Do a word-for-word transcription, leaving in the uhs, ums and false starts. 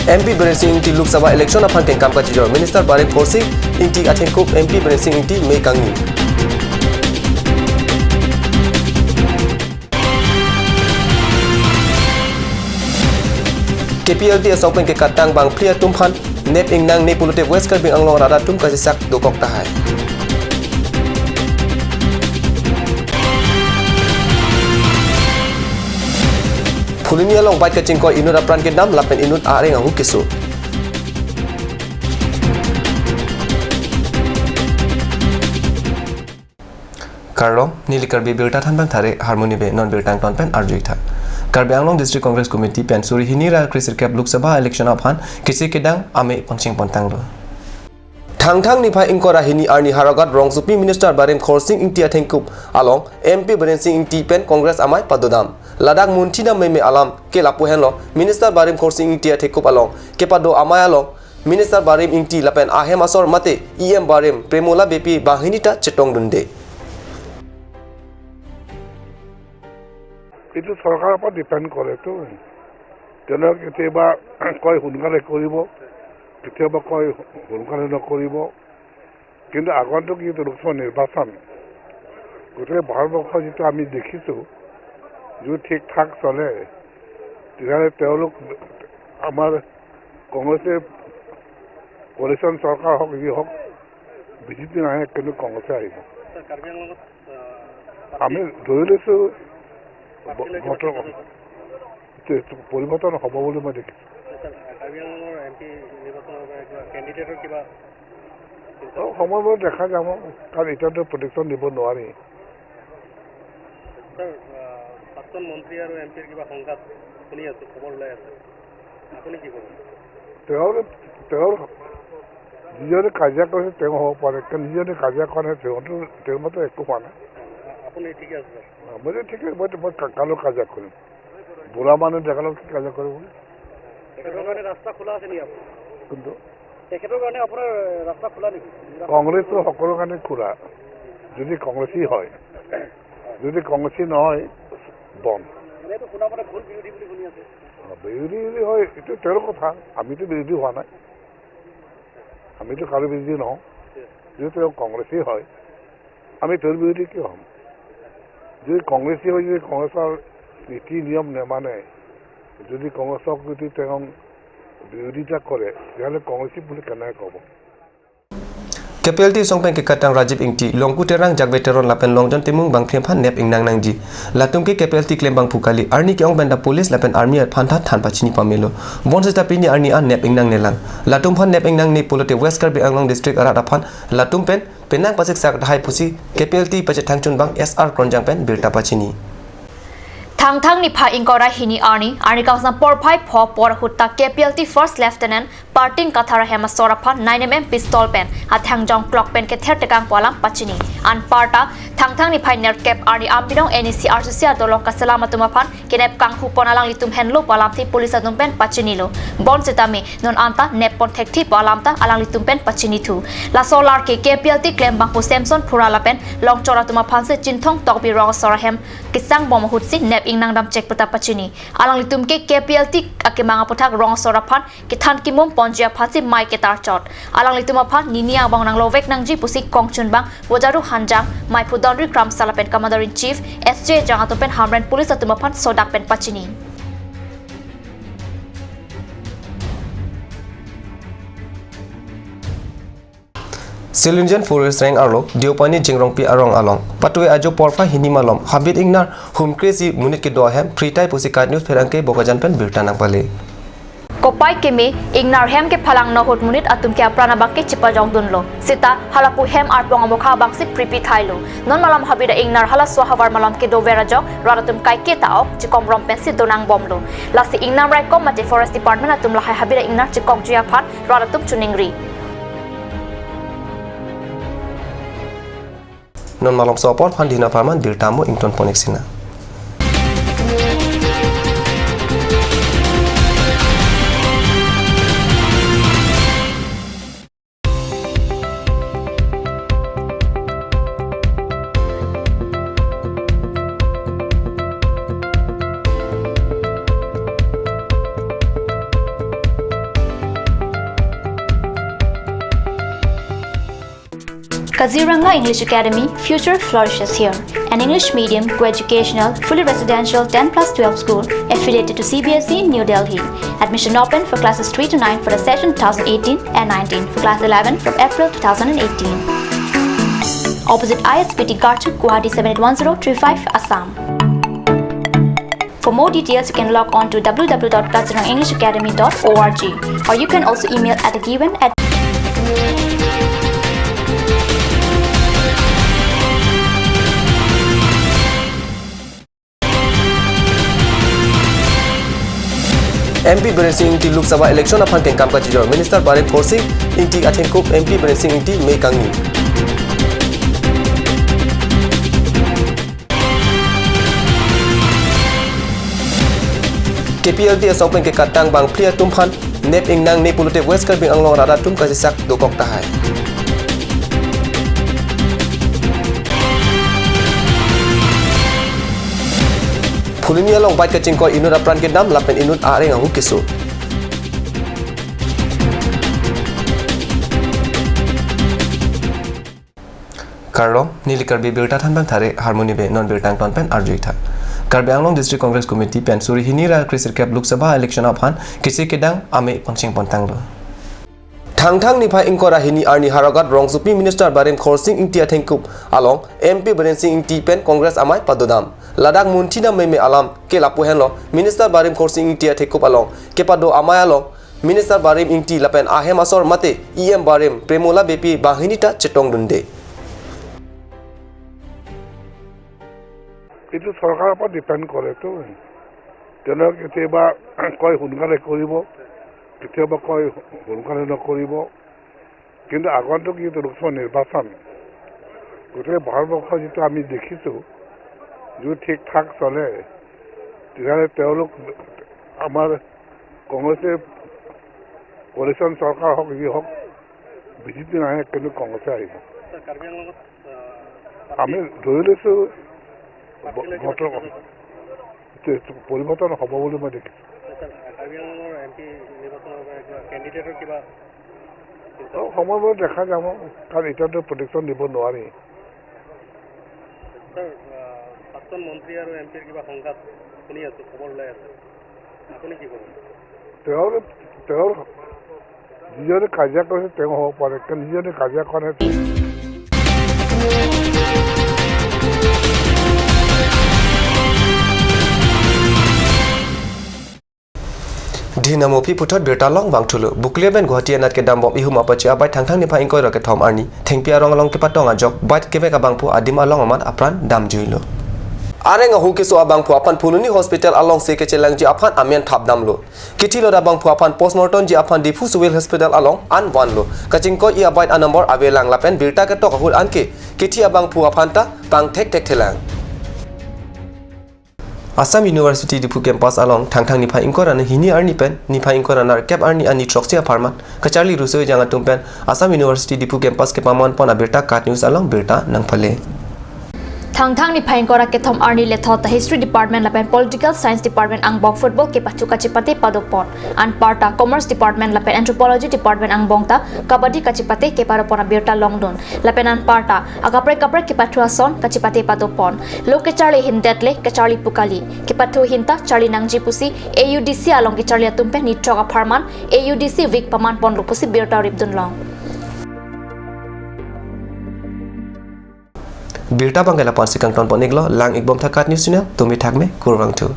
M P Biren Sing Ingti Lok Sabha election aphan kengkam kachijor, Minister Barim Khorsing Ingti athengkup M P Biren Sing Ingti me kangni. K P L T asong pen kekatang bangphli atum aphan nep ingnangne pulote West Karbi Anglong arat atum kasisak dokok tahai. Phuloni along bike kachingkoi inut apran kedam lapen inut areng ahu keso. Kardom, neli Karbi Birta thanbang thare Harmony Bey, non birta angton pen arju-ik tha. Karbi Anglong District Congress Committee pen suri hini ra kresirkep Lok Sabha election aphan kisi kedang amei pangcheng pontanglo. Thangthang niphai ingkoi ra hini arni Howraghat rongsopi Minister Barim Khorsing Ingti athengkup along M P Biren Sing Ingti pen Congress amei padodam. Ladak munthi dam meme alam ke lapu henlo, Minister Barim Khorsing Ingti athengkup along kepado amei along Minister Barim Ingti lapen ahem asor mate E M Barim Premola Beypi banghini ta chetongdunde. এইটো চৰকাৰৰ ওপৰত ডিপেণ্ড কৰে তো। তেওঁলোকে কেতিয়াবা কয় সোনকালে কৰিব, কেতিয়াবা কয় সোনকালে নকৰিব। কিন্তু আগন্তুক যিটো লোকসভা নিৰ্বাচন, গোটেই ভাৰতবৰ্ষ যিটো আমি দেখিছোঁ, যিটো ঠিক ঠাক চলে, তেতিয়াহ'লে তেওঁলোক আমাৰ কংগ্ৰেছে কোৱালিশ্যন চৰকাৰ হওক, যি হওক, বিজেপি নাহে, কিন্তু কংগ্ৰেছে আহিব। ছাৰ, কাৰ্বি আংলঙত, আহ, আমি ধৰি লৈছোঁ পাৰ্টি লৈ কিবা বতৰ-, পৰিৱৰ্তন হ'ব বুলি মই দেখিছোঁ। ছাৰ, কাৰ্বি আংলঙৰ এম পি নিৰ্বাচনৰ বাবে কিবা কেণ্ডিডেটৰ কিবা চিন্তা? অ, সময় মতে দেখা যাব, কাৰণ এতিয়াতো প্ৰেডিকশ্যন দিব নোৱাৰি। ছাৰ, আহ, প্ৰাক্তন মন্ত্ৰী আৰু এম পিৰ কিবা সংঘাত শুনি আছোঁ, খবৰ ওলাই আছে, আপুনি কি ক'ব? তেওঁৰ, তেওঁৰ যিজনে কাজিয়া কৰিছে তেওঁ হ'ব পাৰে, কিন্তু যিজনে কাজিয়া কৰা নাই তেওঁতো, তেওঁৰ মতে একো হোৱা নাই। আ-, আপুনি ঠিকে আছে, ছাৰ? অ, মই যে ঠিকে, মই, মই কা-, কাৰ লগত কাজিয়া কৰিম? বুঢ়া মানুহ ডেকা লগত কি কাজিয়া কৰিব? তেখেতৰ কাৰণে ৰাস্তা খোলা আছে নেকি আপোনাৰ? কোনটো? তেখেতৰ কাৰণে আপোনাৰ ৰাস্তা খোলা নেকি? কংগ্ৰেছৰ সকলো কাৰণে খোলা, যদি কংগ্ৰেছী হয়। যদি কংগ্ৰেছী নহয়, বন্ধ। এনেইতো শুনা মতে ভুল বিৰোধী বুলি শুনি আছে। অ, বিৰোধী যদি হয়, এইটো তেওঁৰ কথা, আমিতো বিৰোধী হোৱা নাই, আমিতো কাৰো বিৰোধী নহওঁ। যদি তেওঁ কংগ্ৰেছী হয়, আমি তেওঁৰ বিৰোধী কিয় হ'ম? যদি কংগ্ৰেছী হয়, যদি কংগ্ৰেছৰ নীতি নিয়ম নেমানে, যদি কংগ্ৰেছক যদি তেওঁ বিৰোধিতা কৰে, তেতিয়াহ'লে কংগ্ৰেছী বুলি কেনেকৈ ক'ব? K P L T asong pen kekatang Rajiv Ingti, Longku Terang, Jakbe Teron lapen Longjon Timung bangphli aphan nep ingnang nangji. Latum ke K P L T klembang phu kali, arni ke-ong pen ta police lapen army aphan tha than pachini pamelo. Bonsita pini arni an nep ingnangnelang. Latum aphan nep ingnangne pulote West Karbi Anglong District arat aphan latum pen penang pasiksak tahai pusi K P L T pachethang chunbang S R Kronjang pen birta pachini. Thangthang niphai ingkoi ra hini arni, arni kangsam porphai pho apor ahut ta K P L T First Lieutenant Parting Kathar ahem asor aphan nine M M pistol pen athangjong klok pen kether tekang pu alam pachini. Anparta Thangthang niphai nerkep arni Ambilong N E C R C C adolong kaselam atum aphan kenep kanghu pon alanglitum henlo pu alamthe police atum pen pachinilo. Bonsitame non anta nep pon thekthe pu alam ta alanglitum pen pachinithu. Laso alar ke K P L T klembang pu Samson Phura lapen Longchor atum aphansi Chinthong Tokbi rong asor ahem kesang bom ahutsi nep ingnang damchek pu ta pachini. Alanglitum ke K P L T akemang aputhak rong asor aphan kethan kimum ponji aphansi mei ketarchot. Alanglitum aphan nini angbong nanglovek nangji pusi kongchunbang Vojaru Hanjang, Meiphu Donri Kramsa lapen Commander in Chief S J Jang atum pen Hamren police atum aphan sodak pen pachini. Silunjen Forest Range arlo Deopani Jingrongpi arong along patue ajo porphai hini malom habit ingnar humkre isi monit kedo ahem phritai pusi KAT News pherangke Bokajan pen birta nangpale. Kopai keme ingnar hem kephalang ahut monit atum ke apran abang ke chepajokdunlo. Seta halapu hem arpong amokha abangsi phripi thailo. Non malom habit a-ingnar halaso ahavar malom kedover ajok rat atum kaike ta-ok chekomrom pensi donangbomlo. Lasi ingnam raikom mate Forest Department atum lahai habit a-ingnar chekokji aphan rat atum choningri. Non malomso apor aphan dina parman birta mo ington ponik sina. Kaziranga English Academy, future flourishes here. An English medium, co-educational, fully residential ten plus twelve school affiliated to C B S E New Delhi. Admission open for classes three to nine for the session two thousand eighteen and nineteen, for class eleven from April two thousand eighteen. Opposite I S B T Garchuk, Guwahati seven eight one zero three five, Assam. For more details, you can log on to W W W dot kaziranga english academy dot org, or you can also email at the given at M P Biren Singh Engti Lok Sabha election aphan kengkam kachijor, Minister Barim Khorsing Engti athengkup M P Biren Singh Engti me kangni. K P L T asong pen kekatang bangphli atum aphan nep ingnang ne pulote West Karbi Anglong arat atum kasisak dokok tahai. Phuloni along bike kachingkoi inut apran kedam lapen inut areng ahu keso. Kardom, neli Karbi Birta thanbang thare, harmoni be non birta angton pen arjuitha. Karbi Anglong District Congress Committee pen suri hini ra kre sirkep Lok Sabha election aphan kisi kedang ame pangcheng pontanglo. Thangthang niphai ingkoi ra hini arni Howraghat rongsopi Minister Barim Khorsing Engti athengkup along M P Biren Singh Engti pen Congress amei padodam. Ladak munthi dam meme alam ke lapu henlo, Minister Barim Khorsing Engti athengkup along kepado amei along Minister Barim Engti lapen ahem asor mate E M Barim Premola Beypi banghini ta chetongdunde. এইটো চৰকাৰৰ ওপৰত ডিপেণ্ড কৰেতো। তেওঁলোকে কেতিয়াবা কয় সোনকালে কৰিব, কেতিয়াবা কয় সোনকালে নকৰিব। কিন্তু আগন্তুক যিটো লোকসভা নিৰ্বাচন, গোটেই ভাৰতবৰ্ষত যিটো আমি দেখিছোঁ, যদি ঠিক ঠাক চলে, তেতিয়াহ'লে তেওঁলোক, আমাৰ কংগ্ৰেছে কলিশ্যন চৰকাৰ হওক, যি হওক, বিজেপি নাহে, কিন্তু কংগ্ৰেছে আহিব। ছাৰ, কাৰ্বি আংলঙত, আহ, আমি ধৰি লৈছোঁ, পাৰ্টি ব-, লৈছে বতৰ নেকি? পৰিৱৰ্তন হ'ব বুলি মই দেখিছোঁ। ছাৰ, কাৰ্বি আংলঙৰ এম পি নিৰ্বাচনৰ বাবে কিবা কেণ্ডিডেটৰ কিবা চিন্তা? অ, সময় মতে দেখা যাব, কাৰণ এতিয়াতো প্ৰেডিকশ্যন দিব নোৱাৰি। ছাৰ, আহ, প্ৰাক্তন মন্ত্ৰী আৰু এম পিৰ কিবা সংঘাত শুনি আছোঁ, খবৰ ওলাই আছে, আপুনি কি ক'ব? তেওঁৰ, তেওঁৰ যিজনে কাজিয়া কৰিছে তেওঁ হ'ব পাৰে, কিন্তু যিজনে কাজিয়া কৰা নাই, Dhinamophi puthot birta long vangthulo. Bokolia pen Guwahati anat kedambom ihum apachi abike Thangthang niphai ingkoi ra kethom arni thengpi arong along kepatong ajok bike kevek abangphu adim along amat apran damjuilo. Areng ahu keso abangphu aphan Phuloni Hospital alongsi kechelangji aphan amen thapdamlo. Kithi loda abangphu aphan postmortem ji aphan Diphu Civil Hospital along an vanlo. Kachingkoi-i abike anumber avelang lapen birta ketok ahut anke kithi abangphu aphan ta pangthek thekthelang. Assam University Diphu campus along Thangthang niphai ingkoi ra hini arni pen niphai ingkoi ra nerkep arni ani throksi apharman kacharli ruso ejang atum pen Assam University Diphu campus kepaman pon abirta KAT News along birta nangpale. Thangthang niphai ingkoi ra kethom arni lethot ta History Department lapen Political Science Department angbong football kepathu kachepate padopon. Anparta Commerce Department lapen Anthropology Department angbong ta kabaddi kachepate kepadopon abirta longdun. Lapen anparta akaprek kaprek kepathu ason kachepate padopon. Lo kecharli hindet le kecharli pu kali. Kepathu ahin ta charli nangji pusi A U D C along kecharli atum pen nithok apharman A U D C week paman ponlo pusi birta ripdun long. Birta abangke lapu-ansi kangton pon-iklo, lang-ikbom tha KAT News Channel, tumi thakme, kurvangthu.